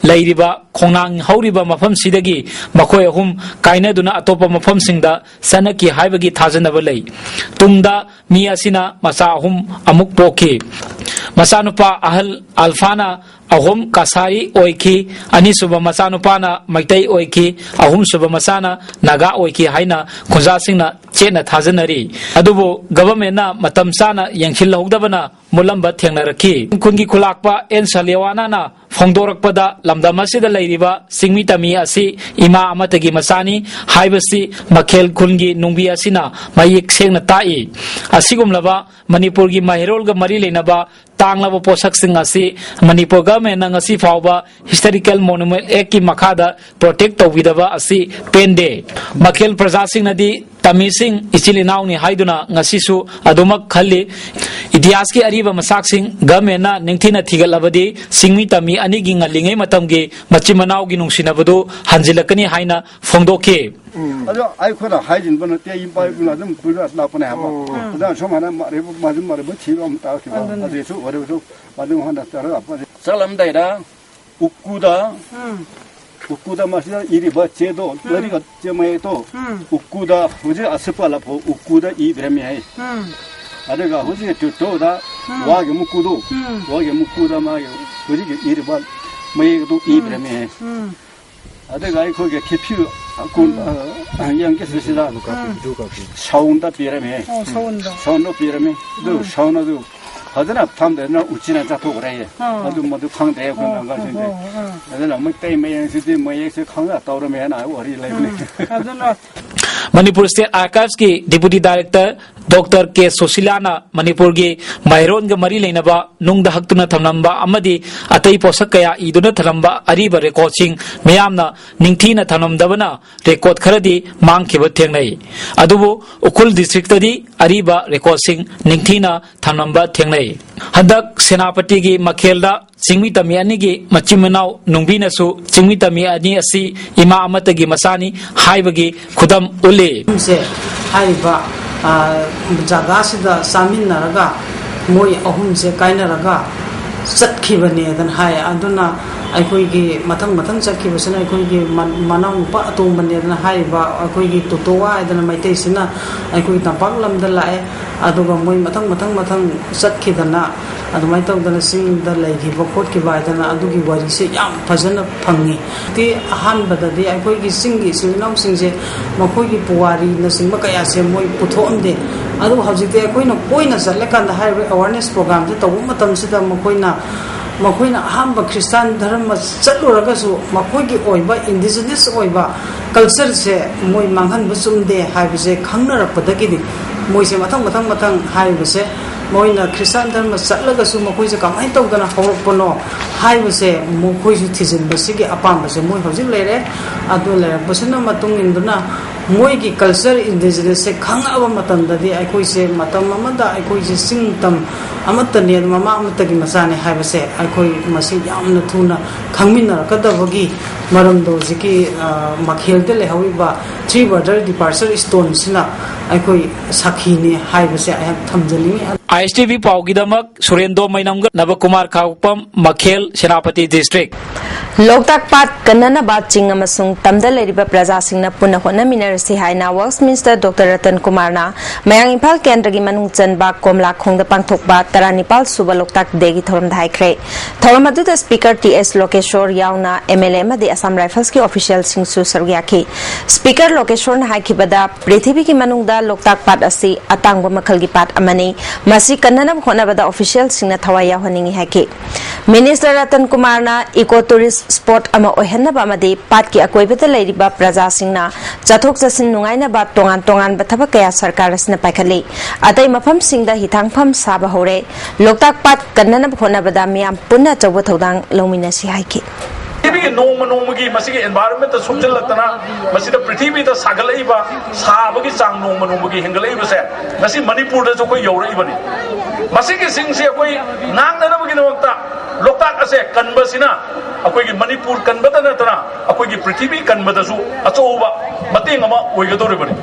ꯂꯩꯔꯤꯕ ꯈꯣꯡꯅꯥꯡ ꯍꯧꯔꯤꯕ ꯃꯐꯝꯁꯤꯗꯒꯤ ꯃꯈꯣꯏ ꯑꯍꯨꯝ ꯀꯥꯏꯅꯗꯨꯅ ꯑꯇꯣꯞꯄ ꯃꯐꯝꯁꯤꯡꯗ ꯆꯠꯅꯈꯤ ꯍꯥꯏꯕꯒꯤ ꯊꯥꯖꯅꯕ ꯂꯩ꯫ ꯇꯨꯡꯗ ꯃꯤ ꯑꯁꯤꯅ ꯃꯆꯥ ꯑꯍꯨꯝ ꯑꯃꯨꯛ ꯄꯣꯛꯈꯤ꯫ ꯃꯆꯥꯅꯨꯄꯥ ꯑꯍꯜ ꯑꯜꯐꯥꯅ ꯑꯍꯨꯝ ꯀꯁꯥꯔꯤ ꯑꯣꯏꯈꯤ, ꯑꯅꯤꯁꯨꯕ ꯃꯆꯥꯅꯨꯄꯥꯅ ꯃꯩꯇꯩ ꯑꯣꯏꯈꯤ, ꯑꯍꯨꯝꯁꯨꯕ ꯃꯆꯥꯅ ꯅꯥꯒꯥ ꯑꯣꯏꯈꯤ ꯍꯥꯏꯅ ꯈꯨꯟꯖꯥꯁꯤꯡꯅ ꯆꯦꯠꯅ ꯊꯥꯖꯅꯔꯤ꯫ ꯑꯗꯨꯕꯨ ꯒꯚꯔꯟꯃꯦꯟꯠꯅ ꯃꯇꯝ ꯆꯥꯅ ꯌꯦꯡꯁꯤꯜꯍꯧꯗꯕꯅ ꯃꯨꯠꯂꯝꯕ ꯊꯦꯡꯅꯔꯛꯈꯤ꯫ ꯈꯨꯟꯒꯤ ꯈꯨꯂꯥꯛꯄ ꯑꯦꯟ ꯁꯂꯤꯌꯥꯋꯥꯅꯥꯅ ꯐꯣꯡꯗꯣꯔꯛꯄꯗ, ꯂꯝꯗꯝ ꯑꯁꯤꯗ ꯂꯩꯔꯤꯕ ꯆꯤꯡꯃꯤ ꯇꯝꯃꯤ ꯑꯁꯤ ꯏꯃꯥ ꯑꯃꯠꯇꯒꯤ ꯃꯆꯥꯅꯤ ꯍꯥꯏꯕꯁꯤ ꯃꯈꯦꯜ ꯈꯨꯜꯒꯤ ꯅꯨꯡꯕꯤ ꯑꯁꯤꯅ ꯃꯌꯦꯛ ꯁꯦꯡꯅ ꯇꯥꯛꯏ꯫ ꯑꯁꯤꯒꯨꯝꯂꯕ ꯃꯅꯤꯄꯨꯔꯒꯤ ꯃꯍꯩꯔꯣꯜꯒ ꯃꯔꯤ ꯂꯩꯅꯕ ꯇꯥꯡꯂꯕ ꯄꯣꯠꯁꯛꯁꯤꯡ ꯑꯁꯤ ꯃꯅꯤꯄꯨꯔ ꯒꯚꯔꯟꯃꯦꯟꯠꯅ ꯉꯁꯤ ꯐꯥꯎꯕ ꯍꯤꯁꯇꯣꯔꯤꯀꯦꯜ ꯃꯣꯅꯨꯃꯦꯟꯠ ꯑꯦꯛꯀꯤ ꯃꯈꯥꯗ ꯄ꯭ꯔꯣꯇꯦꯛ ꯇꯧꯕꯤꯗꯕ ꯑꯁꯤ ꯄꯦꯟꯗꯦ꯫ ꯃꯈꯦꯜ ꯄ꯭ꯔꯖꯥꯁꯤꯡꯅꯗꯤ ꯇꯝꯃꯤꯁꯤꯡ ꯏꯆꯤꯜ ꯏꯅꯥꯎꯅꯤ ꯍꯥꯏꯗꯨꯅ ꯉꯁꯤꯁꯨ ꯑꯗꯨꯃꯛ ꯈꯜꯂꯤ꯫ ꯏꯇꯤꯍꯥꯁꯀꯤ ꯑꯔꯤꯕ ꯃꯆꯥꯛꯁꯤꯡ ꯒꯚꯔꯟꯃꯦꯟꯠꯅ ꯅꯤꯡꯊꯤꯅ ꯊꯤꯒꯠꯂꯕꯗꯤ ꯆꯤꯡꯃꯤ ꯇꯝꯃꯤ ꯑꯅꯤꯒꯤ ꯉꯜꯂꯤꯉꯩ ꯃꯇꯝꯒꯤ ꯃꯆꯤꯟ ꯃꯅꯥꯎꯒꯤ ꯅꯨꯡꯁꯤꯅꯕꯗꯨ ꯍꯟꯖꯤꯜꯂꯛꯀꯅꯤ ꯍꯥꯏꯅ ꯐꯣꯡꯗꯣꯛꯈꯤ꯫ ꯑꯗꯣ ꯑꯩꯈꯣꯏꯅ ꯍꯥꯏꯖꯤꯟꯕ ꯅꯠꯇꯦ, ꯏꯄꯥ ꯏꯄꯨꯅ ꯑꯗꯨꯝ ꯄꯨꯔ ꯂꯥꯛꯄꯅꯦ ꯍꯥꯏꯕ꯫ ꯑꯗꯨꯅ ꯁꯨꯃꯥꯏꯅ ꯃꯔꯩꯕ, ꯃꯗꯨ ꯃꯔꯩꯕ ꯊꯤꯕ ꯑꯃ ꯇꯥꯈꯤꯕ꯫ ꯑꯗꯨꯅꯦ꯫ ꯑꯗꯨꯁꯨ ꯋꯥꯔꯤꯁꯨ ꯃꯗꯨ ꯍꯥꯟꯅ ꯇꯧꯔꯒ ꯆꯠꯂꯝꯗꯥꯏꯗ ꯎꯀꯨꯗ, ꯎꯝ꯫ ꯎꯀꯨꯗ ꯃꯁꯤꯗ ꯏꯔꯤꯕ ꯆꯦꯗꯣ, ꯎꯝ꯫ ꯂꯥꯏꯔꯤꯛ ꯆꯦ ꯃꯌꯦꯛꯇꯣ, ꯎꯝ꯫ ꯎꯀꯨꯗ ꯍꯧꯖꯤꯛ ꯑꯁꯤꯄ ꯂꯐꯧ ꯎꯀꯨꯗ ꯏꯕꯤꯔꯝꯃꯤ ꯍꯥꯏ꯫ ꯎꯝ꯫ ꯑꯗꯨꯒ ꯍꯧꯖꯤꯛ ꯇꯨꯇꯣꯗ ꯎꯝ꯫ ꯋꯥꯒꯤ ꯃꯨꯀꯨꯗꯣ, ꯎꯝ꯫ ꯋꯥꯒꯤ ꯃꯨꯀꯨꯗ ꯃꯥꯒꯤ ꯍꯧꯖꯤꯛ ꯏꯔꯤꯕ ꯃꯌꯦꯛꯇꯣ ꯏꯕꯤꯔꯝꯃꯤ ꯍꯥꯏ꯫ ꯎꯝ꯫ ꯑꯗꯨꯒ ꯑꯩꯈꯣꯏꯒꯤ ꯈꯤꯐꯤ ꯀꯨꯟ, ꯎꯝ꯫ ꯑ, ꯌꯥꯡꯈꯩ ꯁꯤꯗ ꯎꯝ꯫ ꯁꯥꯎꯟꯗ ꯄꯤꯔꯝꯃꯤ꯫ ꯑꯣ, ꯁꯥꯎꯟꯗ꯫ ꯁꯥꯎꯟꯗ ꯄꯤꯔꯝꯃꯤ꯫ ꯑꯗꯨ ꯎꯝ꯫ ꯁꯥꯎꯟ ꯑꯗꯨ ꯐꯖꯅ ꯊꯝꯗꯅ ꯎꯆꯤꯅ ꯆꯥꯊꯣꯛꯈ꯭ꯔꯦ꯫ ꯑꯣ꯫ ꯑꯗꯨ ꯃꯗꯨ ꯈꯪꯗ꯭ꯔꯦ ꯑꯩꯈꯣꯏ ꯑꯣ, ꯅꯥꯒꯥꯁꯤꯡꯗꯤ꯫ ꯑꯣ, ꯑꯣ, ꯑꯣ꯫ ꯑꯗꯨꯅ ꯃꯩꯇꯩ ꯃꯌꯦꯛꯁꯤꯗꯤ ꯃꯌꯦꯛꯁꯦ ꯈꯪꯅ ꯇꯧꯔꯝꯃꯦ ꯍꯥꯏꯅ ꯋꯥꯔꯤ ꯂꯩꯕꯅꯤ꯫ ꯎꯝ꯫ ꯑꯗꯨꯅ ꯃꯅꯤꯄꯨꯔ ꯁ꯭ꯇꯦꯠ ꯑꯥꯔꯀꯥꯏꯚꯁꯀꯤ ꯗꯤꯄꯨꯇꯤ ꯗꯥꯏꯔꯦꯛꯇꯔ ꯗꯣꯛꯇꯔ ꯀꯦ ꯁꯨꯁꯤꯂꯥꯅ ꯃꯅꯤꯄꯨꯔꯒꯤ ꯃꯍꯩꯔꯣꯟꯒ ꯃꯔꯤ ꯂꯩꯅꯕ ꯅꯨꯡꯗ ꯍꯛꯇꯨꯅ ꯊꯝꯂꯝꯕ ꯑꯃꯗꯤ ꯑꯇꯩ ꯄꯣꯠꯁꯛ ꯀꯌꯥ ꯏꯗꯨꯅ ꯊꯝꯂꯝꯕ ꯑꯔꯤꯕ ꯔꯦꯀꯣꯔꯗꯁꯤꯡ ꯃꯤꯌꯥꯝꯅ ꯅꯤꯡꯊꯤꯅ ꯊꯝꯂꯝꯗꯕꯅ ꯔꯦꯀꯣꯔꯗ ꯈꯔꯗꯤ ꯃꯥꯡꯈꯤꯕ ꯊꯦꯡꯅꯩ꯫ ꯑꯗꯨꯕꯨ ꯎꯈ꯭ꯔꯨꯜ ꯗꯤꯁꯇ꯭ꯔꯤꯛꯇꯗꯤ ꯑꯔꯤꯕ ꯔꯦꯀꯣꯔꯗꯁꯤꯡ ꯅꯤꯡꯊꯤꯅ ꯊꯝꯂꯝꯕ ꯊꯦꯡꯅꯩ꯫ ꯍꯟꯗꯛ ꯁꯦꯅꯥꯄꯇꯤꯒꯤ ꯃꯈꯦꯜꯗ ꯆꯤꯡꯃꯤ ꯇꯝꯃꯤ ꯑꯅꯤꯒꯤ ꯃꯆꯤꯟ ꯃꯅꯥꯎ ꯅꯨꯡꯕꯤꯅꯁꯨ ꯆꯤꯡꯃꯤ ꯇꯝꯃꯤ ꯑꯅꯤ ꯑꯁꯤ ꯏꯃꯥ ꯑꯃꯠꯇꯒꯤ ꯃꯆꯥꯅꯤ ꯍꯥꯏꯕꯒꯤ ꯈꯨꯗꯝ ꯎꯠꯂꯤ꯫ ꯁꯦ ꯍꯥꯏꯔꯤꯕ, ꯑ, ꯖꯒꯥꯁꯤꯗ ꯆꯥꯃꯤꯟꯅꯔꯒ ꯃꯣꯏ ꯑꯍꯨꯝꯁꯦ ꯀꯥꯏꯅꯔꯒ ꯆꯠꯈꯤꯕꯅꯦꯗꯅ ꯍꯥꯏ꯫ ꯑꯗꯨꯅ ꯑꯩꯈꯣꯏꯒꯤ ꯃꯊꯪ ꯃꯊꯪ ꯆꯠꯈꯤꯕꯁꯤꯅ ꯑꯩꯈꯣꯏꯒꯤ ꯃ-, ꯃꯅꯥꯎꯅꯨꯄꯥ ꯑꯇꯣꯝꯕꯅꯦꯗꯅ ꯍꯥꯏꯔꯤꯕ ꯑꯩꯈꯣꯏꯒꯤ ꯇꯣꯇꯣꯋꯥ ꯍꯥꯏꯗꯅ ꯃꯩꯇꯩꯁꯤꯅ ꯑꯩꯈꯣꯏꯒꯤ ꯇꯝꯄꯥꯛ ꯂꯝꯗ ꯂꯥꯛꯑꯦ꯫ ꯑꯗꯨꯒ ꯃꯣꯏ ꯃꯊꯪ ꯃꯊꯪ ꯃꯊꯪ ꯆꯠꯈꯤꯗꯅ ꯑꯗꯨꯃꯥꯏꯅ ꯇꯧꯗꯅ ꯆꯤꯡꯗ ꯂꯩꯈꯤꯕ ꯈꯣꯠꯈꯤꯕ ꯍꯥꯏꯗꯅ ꯑꯗꯨꯒꯤ ꯋꯥꯔꯤꯁꯦ ꯌꯥꯝ ꯐꯖꯅ ꯐꯪꯉꯤ꯫ ꯍꯧꯖꯤꯛꯇꯤ ꯑꯍꯥꯟꯕꯗꯗꯤ ꯑꯩꯈꯣꯏꯒꯤ ꯆꯤꯡꯒꯤ ꯏꯆꯤꯜ ꯏꯅꯥꯎꯁꯤꯡꯁꯦ ꯃꯈꯣꯏꯒꯤ ꯄꯨꯋꯥꯔꯤꯅꯆꯤꯡꯕ ꯀꯌꯥꯁꯦ ꯃꯣꯏ ꯄꯨꯊꯣꯛꯑꯝꯗꯦ꯫ ꯑꯗꯨꯕꯨ ꯍꯧꯖꯤꯛꯇꯤ ꯑꯩꯈꯣꯏꯅ ꯀꯣꯏꯅ ꯆꯠꯂꯀꯥꯟꯗ ꯍꯥꯏꯔꯤꯕ ꯑꯦꯋꯥꯔꯅꯦꯁ ꯄ꯭ꯔꯣꯒ꯭ꯔꯥꯝꯁꯦ ꯇꯧꯕ ꯃꯇꯝꯁꯤꯗ ꯃꯈꯣꯏꯅ ꯃꯈꯣꯏꯅ ꯑꯍꯥꯟꯕ ꯈ꯭ꯔꯤꯁꯇꯥꯟ ꯙꯔꯃ ꯆꯠꯂꯨꯔꯒꯁꯨ ꯃꯈꯣꯏꯒꯤ ꯑꯣꯏꯕ ꯏꯟꯗꯤꯖꯤꯅꯁ ꯑꯣꯏꯕ ꯀꯜꯆꯔꯁꯦ ꯃꯣꯏ ꯃꯥꯡꯍꯟꯕ ꯆꯨꯝꯗꯦ ꯍꯥꯏꯕꯁꯦ ꯈꯪꯅꯔꯛꯄꯗꯒꯤꯗꯤ ꯃꯣꯏꯁꯦ ꯃꯊꯪ ꯃꯊꯪ ꯃꯊꯪ ꯍꯥꯏꯔꯤꯕꯁꯦ ꯃꯣꯏꯅ ꯈ꯭ꯔꯤꯁꯇꯥꯟ ꯙꯔꯃ ꯆꯠꯂꯒꯁꯨ ꯃꯈꯣꯏꯁꯦ ꯀꯃꯥꯏꯅ ꯇꯧꯗꯅ ꯍꯧꯔꯛꯄꯅꯣ ꯍꯥꯏꯕꯁꯦ ꯃꯈꯣꯏꯁꯨ ꯊꯤꯖꯤꯟꯕꯁꯤꯒꯤ ꯑꯄꯥꯝꯕꯁꯦ ꯃꯣꯏ ꯍꯧꯖꯤꯛ ꯂꯩꯔꯦ꯫ ꯑꯗꯨ ꯂꯩꯔꯛꯄꯁꯤꯅ ꯃꯇꯨꯡ ꯏꯟꯗꯨꯅ ꯃꯣꯏꯒꯤ ꯀꯜꯆꯔ ꯏꯟꯗꯤꯖꯤꯅꯁꯁꯦ ꯈꯪꯉꯛꯑꯕ ꯃꯇꯝꯗꯗꯤ ꯑꯩꯈꯣꯏꯁꯦ ꯃꯇꯝ ꯑꯃꯗ ꯑꯩꯈꯣꯏꯁꯦ ꯆꯤꯡ ꯇꯝ ꯑꯃꯠꯇꯅꯤ, ꯃꯃꯥ ꯑꯃꯠꯇꯒꯤ ꯃꯆꯥꯅꯤ ꯍꯥꯏꯕꯁꯦ ꯑꯩꯈꯣꯏ ꯃꯁꯤ ꯌꯥꯝꯅ ꯊꯨꯅ ꯈꯪꯃꯤꯟꯅꯔꯛꯀꯗꯕꯒꯤ ꯃꯔꯝꯗꯣ ꯍꯧꯖꯤꯛꯀꯤ ꯃꯈꯦꯜꯗ ꯂꯩꯍꯧꯔꯤꯕ ꯊ꯭ꯔꯤ ꯕ꯭ꯔꯗꯔ ꯗꯤꯄꯥꯔꯆꯔ ꯁ꯭ꯇꯣꯟꯁꯤꯅ ꯑꯩꯈꯣꯏ ꯁꯥꯈꯤꯅꯤ ꯍꯥꯏꯕꯁꯦ ꯑꯩꯍꯥꯛ ꯊꯝꯖꯅꯤꯡꯉꯤ꯫ ꯑꯥꯏ ꯑꯦꯁ ꯇꯤ ꯚꯤ ꯄꯥꯎꯒꯤꯗꯃꯛ ꯁꯨꯔꯦꯟꯗ꯭ꯔꯣ ꯃꯩꯅꯝꯒ ꯅꯕꯀꯨꯃꯥꯔ ꯈꯥꯎꯄꯝ, ꯃꯈꯦꯜ, ꯁꯦꯅꯥꯄꯇꯤ ꯗꯤꯁꯇ꯭ꯔꯤꯛ꯫ ꯂꯣꯛꯇꯥꯛ ꯄꯥꯠ ꯀꯟꯅꯅꯕ ꯆꯤꯡ ꯑꯃꯁꯨꯡ ꯇꯝꯗ ꯂꯩꯔꯤꯕ ꯄ꯭ꯔꯖꯥꯁꯤꯡꯅ ꯄꯨꯟꯅ ꯍꯣꯠꯅꯃꯤꯟꯅꯔꯁꯤ ꯍꯥꯏꯅ ꯋꯔꯛꯁ ꯃꯤꯅꯤꯁꯇꯔ ꯗꯣꯛꯇꯔ ꯔꯇꯟ ꯀꯨꯃꯥꯔꯅ ꯃꯌꯥꯡ ꯏꯝꯐꯥꯜ ꯀꯦꯟꯗ꯭ꯔꯒꯤ ꯃꯅꯨꯡ ꯆꯟꯕ ꯀꯣꯝꯂꯥꯈꯣꯡꯗ ꯄꯥꯡꯊꯣꯛꯄ ꯇꯔꯥꯅꯤꯄꯥꯜ ꯁꯨꯕ ꯂꯣꯛꯇꯥꯛ ꯗꯦꯒꯤ ꯊꯧꯔꯝꯗ ꯍꯥꯏꯈ꯭ꯔꯦ꯫ ꯊꯧꯔꯝ ꯑꯗꯨꯗ ꯁ꯭ꯄꯤꯀꯔ ꯇꯤ ꯑꯦꯁ ꯂꯣꯀꯦꯁꯣꯔ ꯌꯥꯎꯅ ꯑꯦꯝ ꯑꯦꯜ ꯑꯦ ꯑꯃꯗꯤ ꯑꯁꯥꯝ ꯔꯥꯏꯐꯜꯁꯀꯤ ꯑꯣꯐꯤꯁꯤꯌꯦꯜꯁꯤꯡꯁꯨ ꯁꯔꯨꯛ ꯌꯥꯈꯤ꯫ ꯁ꯭ꯄꯤꯀꯔ ꯂꯣꯀꯦꯁꯣꯔꯅ ꯍꯥꯏꯈꯤꯕꯗ, ꯄ꯭ꯔꯤꯊꯤꯕꯤꯒꯤ ꯃꯅꯨꯡꯗ ꯂꯣꯛꯇꯥꯛ ꯄꯥꯠ ꯑꯁꯤ ꯑꯇꯥꯡꯕ ꯃꯈꯜꯒꯤ ꯄꯥꯠ ꯑꯃꯅꯤ꯫ ꯃꯁꯤ ꯀꯟꯅꯅꯕ ꯍꯣꯠꯅꯕꯗ ꯑꯣꯐꯤꯁꯤꯌꯦꯜꯁꯤꯡꯅ ꯊꯋꯥꯏ ꯌꯥꯎꯍꯟꯅꯤꯡꯏ ꯍꯥꯏꯈꯤ꯫ ꯃꯤꯅꯤꯁꯇꯔ ꯔꯇꯟ ꯀꯨꯃꯥꯔꯅ ꯏꯀꯣ ꯇꯨꯔꯤꯁ ꯁ꯭ꯄꯣꯠ ꯑꯃ ꯑꯣꯏꯍꯟꯅꯕ ꯑꯃꯗꯤ ꯄꯥꯠꯀꯤ ꯑꯀꯣꯏꯕꯗ ꯂꯩꯔꯤꯕ ꯄ꯭ꯔꯖꯥꯁꯤꯡꯅ ꯆꯠꯊꯣꯛ ꯆꯠꯁꯤꯟ ꯅꯨꯡꯉꯥꯏꯅꯕ ꯇꯣꯉꯥꯟ ꯇꯣꯉꯥꯟꯕ ꯊꯕꯛ ꯀꯌꯥ ꯁꯔꯀꯥꯔ ꯑꯁꯤꯅ ꯄꯥꯏꯈꯠꯂꯤ꯫ ꯑꯇꯩ ꯃꯐꯝꯁꯤꯡꯗ ꯍꯤꯊꯥꯡꯐꯝ ꯁꯥꯕ ꯍꯧꯔꯦ꯫ ꯂꯣꯛꯇꯥꯛ ꯄꯥꯠ ꯀꯟꯅꯅꯕ ꯍꯣꯠꯅꯕꯗ ꯃꯤꯌꯥꯝ ꯄꯨꯟꯅ ꯑꯆꯧꯕ ꯊꯧꯗꯥꯡ ꯂꯧꯃꯤꯟꯅꯁꯤ ꯍꯥꯏꯈꯤ꯫ ꯄ꯭ꯔꯤꯊꯤꯕꯤꯒꯤ ꯅꯣꯡꯃ ꯅꯣꯡꯃꯒꯤ ꯃꯁꯤꯒꯤ environment ꯁꯣꯛꯆꯤꯜꯂꯛꯇꯅ ꯃꯁꯤꯗ ꯄ꯭ꯔꯤꯊꯤꯕꯤꯗ ꯁꯥꯒꯠꯂꯛꯏꯕ, ꯁꯥꯕꯒꯤ ꯆꯥꯡ ꯅꯣꯡꯃ ꯅꯣꯡꯃꯒꯤ ꯍꯦꯟꯒꯠꯂꯛꯏꯕꯁꯦ ꯉꯁꯤ ꯃꯅꯤꯄꯨꯔꯗꯁꯨ ꯑꯩꯈꯣꯏ ꯌꯧꯔꯛꯏꯕꯅꯤ꯫ ꯃꯁꯤꯒꯤꯁꯤꯡꯁꯦ ꯑꯩꯈꯣꯏ ꯉꯥꯛꯅꯅꯕꯒꯤꯗꯃꯛꯇ ꯂꯣꯛꯇꯥꯛ ꯑꯁꯦ ꯀꯟꯕꯁꯤꯅ ꯑꯩꯈꯣꯏꯒꯤ ꯃꯅꯤꯄꯨꯔ ꯀꯟꯕꯇ ꯅꯠꯇꯅ ꯑꯩꯈꯣꯏꯒꯤ ꯄ꯭ꯔꯤꯊꯤꯕꯤ ꯀꯟꯕꯗꯁꯨ ꯑꯆꯧꯕ ꯃꯇꯦꯡ ꯑꯃ ꯑꯣꯏꯒꯗꯧꯔꯤꯕꯅꯤ꯫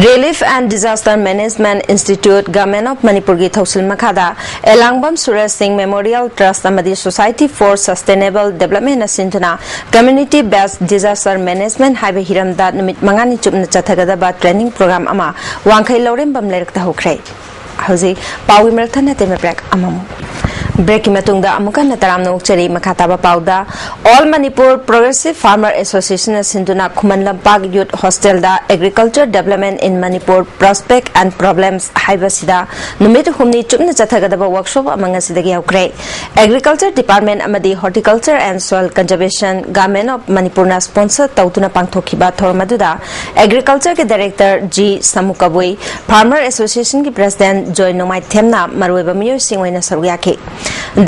Relief and Disaster Management Institute, Government of ꯃꯅꯤꯄꯨꯔꯒꯤ ꯊꯧꯁꯤꯜ ꯃꯈꯥꯗ ꯑꯦꯂꯥꯡꯕꯝ ꯁꯨꯔꯖ ꯁꯤꯡ ꯃꯦꯃꯣꯔꯤꯌꯦꯜ ꯇ꯭ꯔꯁꯠ ꯑꯃꯗꯤ Society for Sustainable Development ꯅ ꯁꯤꯟꯗꯨꯅ Community Based Disaster Management ꯍꯥꯏꯕ ꯍꯤꯔꯝꯗ ꯅꯨꯃꯤꯠ ꯃꯉꯥꯅꯤ ꯆꯨꯞꯅ ꯆꯠꯊꯒꯗꯕ training program ꯑꯃ ꯋꯥꯡꯈꯩ ꯂꯧꯔꯦꯝꯕꯝ ꯂꯩꯔꯛꯇ ꯍꯧꯈ꯭ꯔꯦ꯫ ꯍꯧꯖꯤꯛ ꯄꯥꯎꯒꯤ ꯃꯔꯛ ꯊꯠꯅ ꯇꯦꯝꯕ break ꯑꯃꯃꯨꯛ꯫ Breakꯀꯤ ꯃꯇꯨꯡꯗ ꯑꯃꯨꯛ ꯍꯟꯅ ꯇꯔꯥꯝꯅ ꯑꯣꯛꯆꯔꯤ꯫ ꯃꯈꯥ ꯇꯥꯕ ꯄꯥꯎꯗ, All Manipur Progressive Farmer Associationꯅ ꯁꯤꯟꯗꯨꯅ Khuman Lampak Youth Hostelꯗ Agriculture Development in Manipur, Prospect and Problems ꯍꯥꯏꯕꯁꯤꯗ ꯅꯨꯃꯤꯠ ꯍꯨꯝꯅꯤ ꯆꯨꯞꯅ ꯆꯠꯊꯒꯗꯕ workshop ꯑꯃ ꯉꯁꯤꯗꯒꯤ ꯍꯧꯈ꯭ꯔꯦ꯫ Agriculture Department ꯑꯃꯗꯤ Horticulture and Soil Conservation, Government of Manipurꯅ sponsor ꯇꯧꯗꯨꯅ ꯄꯥꯡꯊꯣꯛꯈꯤꯕ ꯊꯧꯔꯝ ꯑꯗꯨꯗ Agricultureꯒꯤ Director G ꯁꯃꯨ ꯀꯕꯨꯏ, Farmer Associationꯒꯤ President ꯖꯣꯏ ꯅꯣꯡꯃꯥꯏꯊꯦꯝꯅ ꯃꯔꯨꯑꯣꯏꯕ ꯃꯤꯑꯣꯏꯁꯤꯡ ꯑꯣꯏꯅ ꯁꯔꯨꯛ ꯌꯥꯈꯤ꯫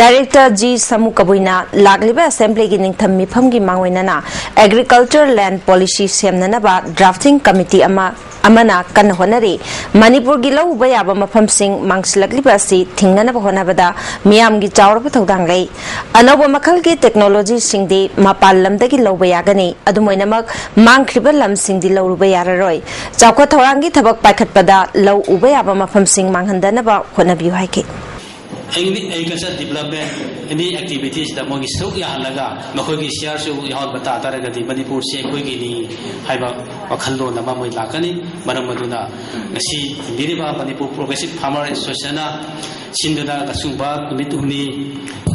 Director G ꯁꯃꯨ ꯀꯕꯨꯏꯅ ꯂꯥꯛꯂꯤꯕ Assemblyꯒꯤ ꯅꯤꯡꯊꯝ ꯃꯤꯐꯝꯒꯤ ꯃꯥꯡꯑꯣꯏꯅꯅ Agriculture Land Policy ꯁꯦꯝꯅꯅꯕ Drafting Committee ꯑꯃ, ꯑꯃꯅ ꯀꯟꯅ ꯍꯣꯠꯅꯔꯤ꯫ ꯃꯅꯤꯄꯨꯔꯒꯤ ꯂꯧ ꯎꯕ ꯌꯥꯕ ꯃꯐꯝꯁꯤꯡ ꯃꯥꯡꯁꯤꯜꯂꯛꯂꯤꯕ ꯑꯁꯤ ꯊꯤꯡꯅꯅꯕ ꯍꯣꯠꯅꯕꯗ ꯃꯤꯌꯥꯝꯒꯤ ꯆꯥꯎꯔꯕ ꯊꯧꯗꯥꯡ ꯂꯩ꯫ ꯑꯅꯧꯕ ꯃꯈꯜꯒꯤ technologyꯁꯤꯡꯗꯤ ꯃꯄꯥꯟ ꯂꯝꯗꯒꯤ ꯂꯧꯕ ꯌꯥꯒꯅꯤ꯫ ꯑꯗꯨꯝ ꯑꯣꯏꯅꯃꯛ, ꯃꯥꯡꯈ꯭ꯔꯤꯕ ꯂꯝꯁꯤꯡꯗꯤ ꯂꯧꯔꯨꯕ ꯌꯥꯔꯔꯣꯏ꯫ ꯆꯥꯎꯈꯠ ꯊꯧꯔꯥꯡꯒꯤ ꯊꯕꯛ ꯄꯥꯏꯈꯠꯄꯗ ꯂꯧ ꯎꯕ ꯌꯥꯕ ꯃꯐꯝꯁꯤꯡ ꯃꯥꯡꯍꯟꯗꯅꯕ ꯍꯣꯠꯅꯕꯤꯌꯨ ꯍꯥꯏꯈꯤ꯫ Agri-, agriculture development, any activities ꯗ ꯃꯣꯏꯒꯤ ꯁꯔꯨꯛ ꯌꯥꯍꯜꯂꯒ ꯃꯈꯣꯏꯒꯤ shareꯁꯨ ꯌꯥꯎꯍꯟꯕ ꯇꯥ ꯇꯥꯔꯒꯗꯤ ꯃꯅꯤꯄꯨꯔꯁꯤ ꯑꯩꯈꯣꯏꯒꯤꯅꯤ ꯍꯥꯏꯕ ꯋꯥꯈꯜꯂꯣꯟ ꯑꯃ ꯃꯣꯏ ꯂꯥꯛꯀꯅꯤ꯫ ꯃꯔꯝ ꯑꯗꯨꯅ ꯉꯁꯤ ꯊꯤꯟꯕꯤꯔꯤꯕ Manipur Progressive Farmer Associationꯅ ꯁꯤꯟꯗꯨꯅ ꯑꯁꯨꯝꯕ ꯅꯨꯃꯤꯠ ꯍꯨꯝꯅꯤ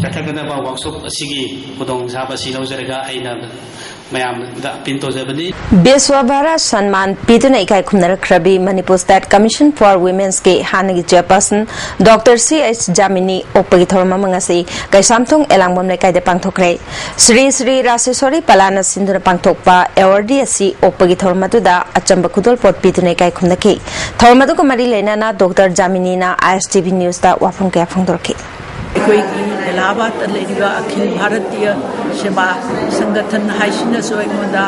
ꯆꯠꯊꯒꯗꯕ workshop ꯑꯁꯤꯒꯤ ꯈꯨꯗꯣꯡꯆꯥꯕ ꯑꯁꯤ ꯂꯧꯖꯔꯒ ꯑꯩꯅ ꯃꯌꯥꯝꯗ appeal ꯇꯧꯖꯕꯅꯤ꯫ ꯕꯤꯁ꯭ꯋꯥꯚꯥꯔꯥ ꯁꯟꯃꯥꯟ ꯄꯤꯗꯨꯅ ꯏꯀꯥꯏ ꯈꯨꯝꯅꯔꯛꯈ꯭ꯔꯕꯤ Manipur State Commission for Womenꯁꯀꯤ ꯍꯥꯟꯅꯒꯤ chairperson Doctor C H ꯖꯥꯃꯤꯅꯤ ꯑꯣꯛꯄꯒꯤ ꯊꯧꯔꯝ ꯑꯃ ꯉꯁꯤ ꯀꯩꯁꯥꯝꯊꯣꯡ ꯑꯦꯂꯥꯡꯕꯝ ꯂꯩꯀꯥꯏꯗ ꯄꯥꯡꯊꯣꯛꯈ꯭ꯔꯦ꯫ ꯁ꯭ꯔꯤ ꯁ꯭ꯔꯤ ꯔꯥꯁꯦꯁ꯭ꯋꯔꯤ ꯄꯂꯥꯅ ꯁꯤꯟꯗꯨꯅ ꯄꯥꯡꯊꯣꯛꯄ awardee ꯑꯁꯤ ꯑꯣꯛꯄꯒꯤ ꯊꯧꯔꯝ ꯑꯗꯨꯗ ꯑꯆꯝꯕ ꯈꯨꯗꯣꯜꯄꯣꯠ ꯄꯤꯗꯨꯅ ꯏꯀꯥꯏ ꯈꯨꯝꯅꯈꯤ꯫ ꯊꯧꯔꯝ ꯑꯗꯨꯒ ꯃꯔꯤ ꯂꯩꯅꯅ Doctor ꯖꯥꯃꯤꯅꯤꯅ ISTV Newsꯇ ꯋꯥꯐꯝ ꯀꯌꯥ ꯐꯣꯡꯗꯣꯔꯛꯈꯤ꯫ ꯑꯩꯈꯣꯏꯒꯤ ꯑꯦꯂꯥꯍꯥꯕꯥꯗꯇ ꯂꯩꯔꯤꯕ ꯑꯈꯤꯜ ꯚꯥꯔꯇꯤꯌ ꯁꯦꯕꯥ ꯁꯪꯒꯊꯟ ꯍꯥꯏꯁꯤꯅꯁꯨ ꯑꯩꯉꯣꯟꯗ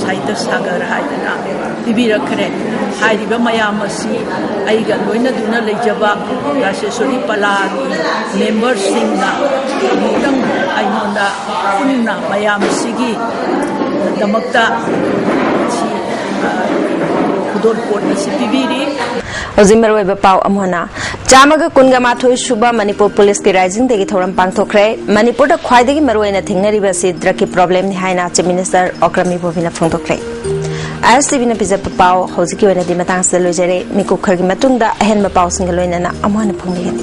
ꯁꯥꯍꯤꯇ꯭ꯌ ꯁꯥꯒꯔ ꯍꯥꯏꯗꯅ ꯄꯤꯕꯤꯔꯛꯈ꯭ꯔꯦ꯫ ꯍꯥꯏꯔꯤꯕ ꯃꯌꯥꯝ ꯑꯁꯤ ꯑꯩꯒ ꯂꯣꯏꯅꯗꯨꯅ ꯂꯩꯖꯕ ꯔꯥꯖꯦꯁ꯭ꯋꯔꯤ ꯄꯂꯥꯒꯤ memberꯁꯤꯡꯅ ꯑꯃꯨꯛꯇꯪ ꯑꯩꯉꯣꯟꯗ ꯄꯨꯟꯅ ꯃꯌꯥꯝ ꯑꯁꯤꯒꯤ ꯗꯃꯛꯇ ꯁꯤ, ꯑ, ꯈꯨꯗꯣꯜꯄꯣꯠ ꯑꯁꯤ ꯄꯤꯕꯤꯔꯤ꯫ ꯍꯧꯖꯤꯛ ꯃꯔꯨꯑꯣꯏꯕ ꯄꯥꯎ ꯑꯃꯨꯛ ꯍꯟꯅ꯫ ꯆꯥꯝꯃꯒ ꯀꯨꯟꯒ ꯃꯥꯊꯣꯏ ꯁꯨꯕ ꯃꯅꯤꯄꯨꯔ ꯄꯨꯂꯤꯁꯀꯤ Risingꯗꯒꯤ ꯊꯧꯔꯝ ꯄꯥꯡꯊꯣꯛꯈ꯭ꯔꯦ꯫ ꯃꯅꯤꯄꯨꯔꯗ ꯈ꯭ꯋꯥꯏꯗꯒꯤ ꯃꯔꯨꯑꯣꯏꯅ ꯊꯦꯡꯅꯔꯤꯕ ꯑꯁꯤ drugꯀꯤ problemꯅꯤ ꯍꯥꯏꯅ Chief Minister ꯑꯣꯀ꯭ꯔꯝ ꯏꯕꯣꯕꯤꯅ ꯐꯣꯡꯗꯣꯛꯈ꯭ꯔꯦ꯫ ISTVꯅ ꯄꯤꯖꯕ ꯄꯥꯎ ꯍꯧꯖꯤꯛꯀꯤ ꯑꯣꯏꯅꯗꯤ ꯃꯇꯥꯡꯁꯤꯗ ꯂꯣꯏꯖꯔꯦ꯫ ꯃꯤꯀꯨꯞ ꯈꯔꯒꯤ ꯃꯇꯨꯡꯗ ꯑꯍꯦꯟꯕ ꯄꯥꯎꯁꯤꯡꯒ ꯂꯣꯏꯅꯅ ꯑꯃꯨꯛ ꯍꯟꯅ ꯐꯣꯡꯕꯤꯒꯅꯤ꯫